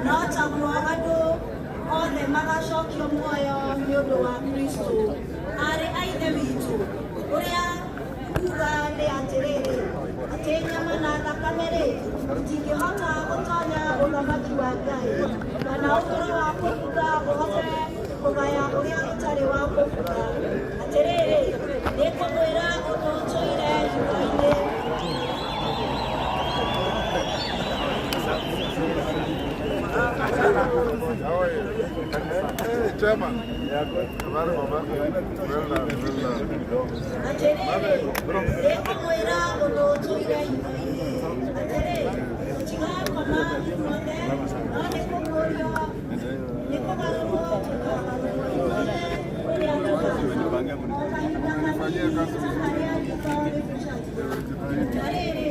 No taguo andũ othe magacokio muoyo nĩ ũndũ wa Kristo. Arĩ a Ithe witũ, ũrĩa kuga nĩ atĩrĩrĩ, atĩ nyama na thakame-rĩ, itingĩhota gũtonya ũthamaki wa Ngai, kana ũhoro wa kũbutha ũhote kũgaya ũrĩa ũtarĩ wa kũbutha. Atĩrĩrĩ, nĩngũmwĩra ũndũ ũtũire hitho-inĩ. How are you? Hey, Chairman. Habari baba. Well done, well done. Atĩrĩrĩ, nĩngũmwĩra ũndũ ũtũire hitho-inĩ, atĩrĩ, tũtigakoma ithuothe, no nĩ kũguũrio, nĩ kũgarũrwo tũkagarũrwo ithuothe ũrĩa tũhaana, o kahinda kanini ta karĩa riitho rĩbucagio. Na rĩrĩ,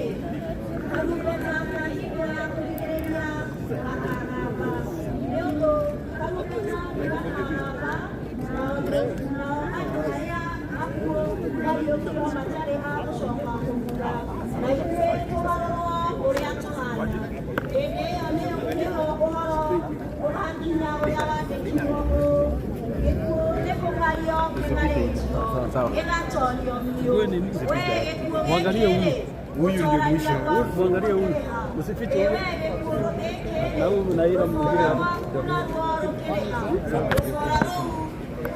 karumbeta ka hingo ya kũrigĩrĩria gakagamba, nĩ ũndũ karumbeta nĩgakagamba, nao andũ arĩa akuũ mariũkio matarĩ a gũcoka kũbutha, na ithuĩ tũgarũrwo ũrĩa tũhaana. Hĩndĩ ĩyo nĩho ũhoro ũgakinya ũrĩa wandĩkirwo ũũ, gĩkuũ nĩ kũng'ario kĩng'arĩtio, gĩgatorio biũ. Wee gĩkuũ Mwangalie huyu. gĩkĩ-rĩ, Huyu ndio gũtoorania mwisho. gwaku Mwangalie huyu. gũkĩrĩ ha? Usifiche Ĩ huyu. wee gĩkuũ gĩkĩ-rĩ, Na huyu na ila mwingine ũtoora hapo. waku naruo rũkĩrĩ ha? Rũcora rũu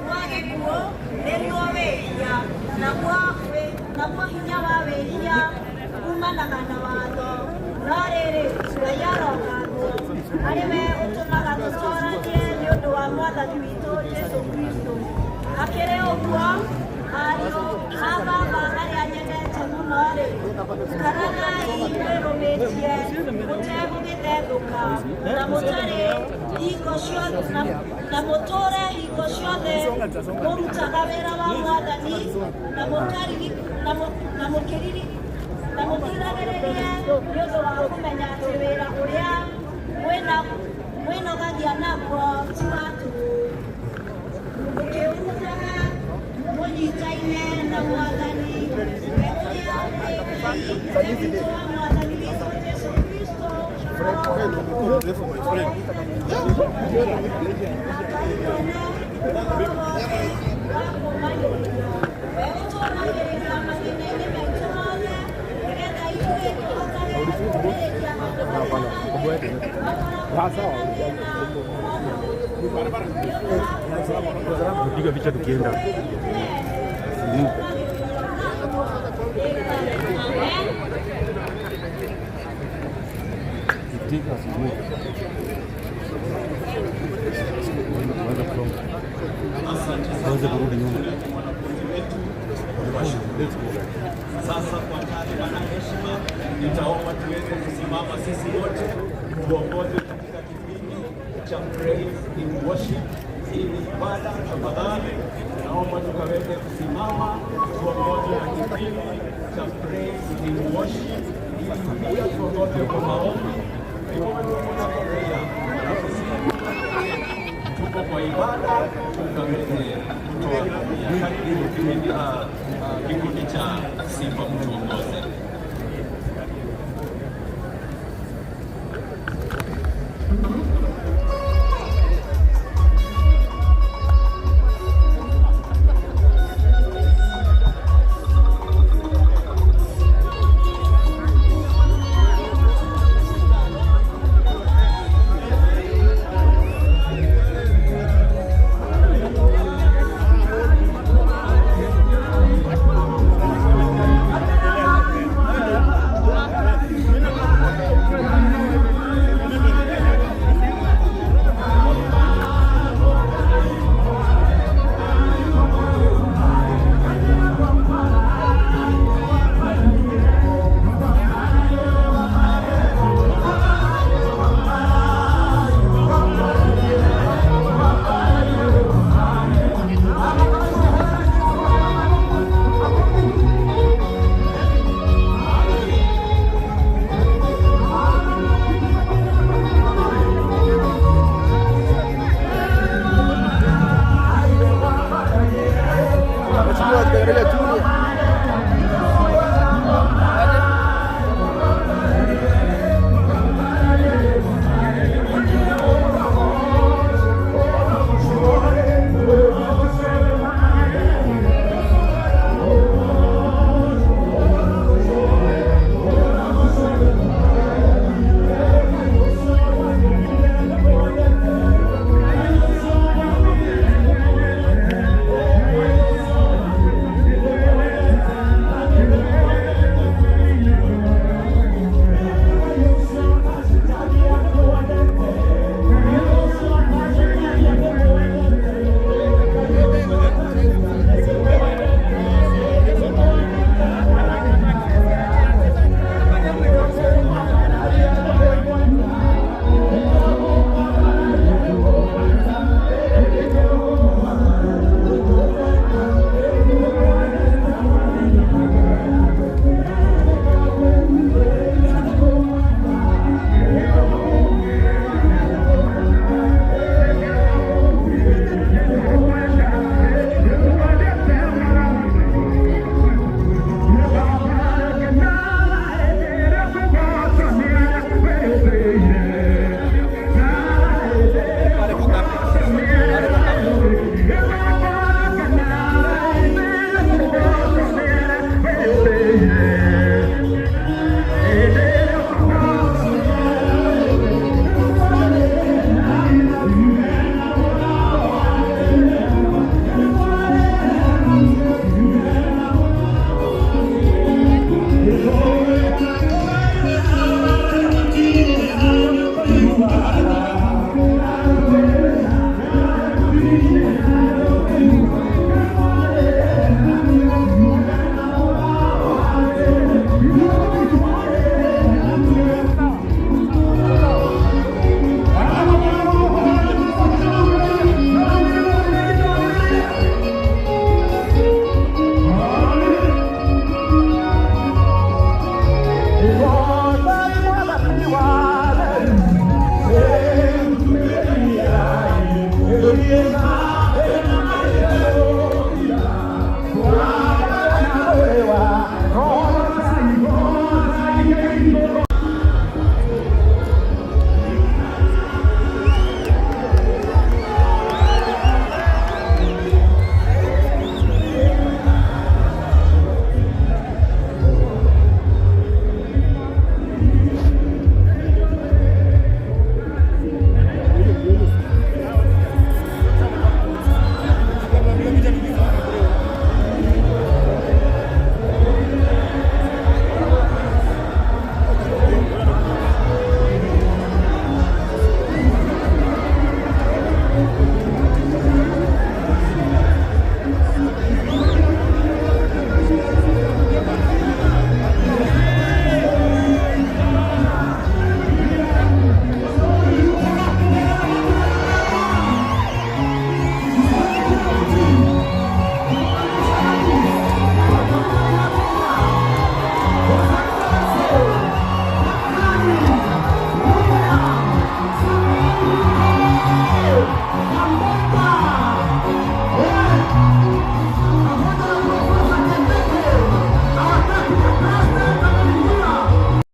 rwa gĩkuũ nĩruo wĩhia, naguo hinya wa wĩhia umanaga na watho. No rĩrĩ, Ngai arogathwo, arĩ we ũtũmaga tũtooranie nĩ ũndũ wa Mwathani witũ Jesũ Kristo. Akĩrĩ ũguo, ariũ a Baba arĩa nyendete mũno-rĩ, ikaragai mwĩrũmĩtie mũtegũgĩthethũka, na mũtarĩ hingo ciothe, na mũtũũre hingo ciothe mũrutaga wĩra wa Mwathani, na na mũkiragĩrĩrie nĩ ũndũ wa kũmenya atĩ wĩra ũrĩa mwĩnogagia naguo ti wa tũhũ, mũkĩũrutaga mũnyitaine na Mwathani, we ũrĩa ũrĩ Ngai Ithe witũ wa Mwathani witũ Jesũ Kristo. O na Ngai mwene ũhoro wothe wa kũũmanĩrĩria, we ũtũũmagĩrĩria mathĩna-inĩ maitũ mothe, nĩgetha ithuĩ tũhotage kũũmĩrĩria andũ arĩa angĩ makoragwo mena thĩna o na ũrĩkũ. Nĩ ũndũ wa gũtirĩ Kupiga picha tukienda. Amen. Take us move. Tuanze kusonga. Asante Tuanze sana kurudi nyuma. mwanafunzi wetu. Let's go. Sasa kwa taadhima na heshima, nitaomba tuweze kusimama sisi wote tuongozwe katika kipindi cha praise in worship. Hii ni ibada, tafadhali naomba tukaweze kusimama tuongozwe na kipindi cha praise in worship, ili pia tuongozwe kwa maombi. Tunapolia tuko kwa ibada, tukaweze kutoa pia. Karibu kipindi kikundi cha sifa mtuongoze. Amen.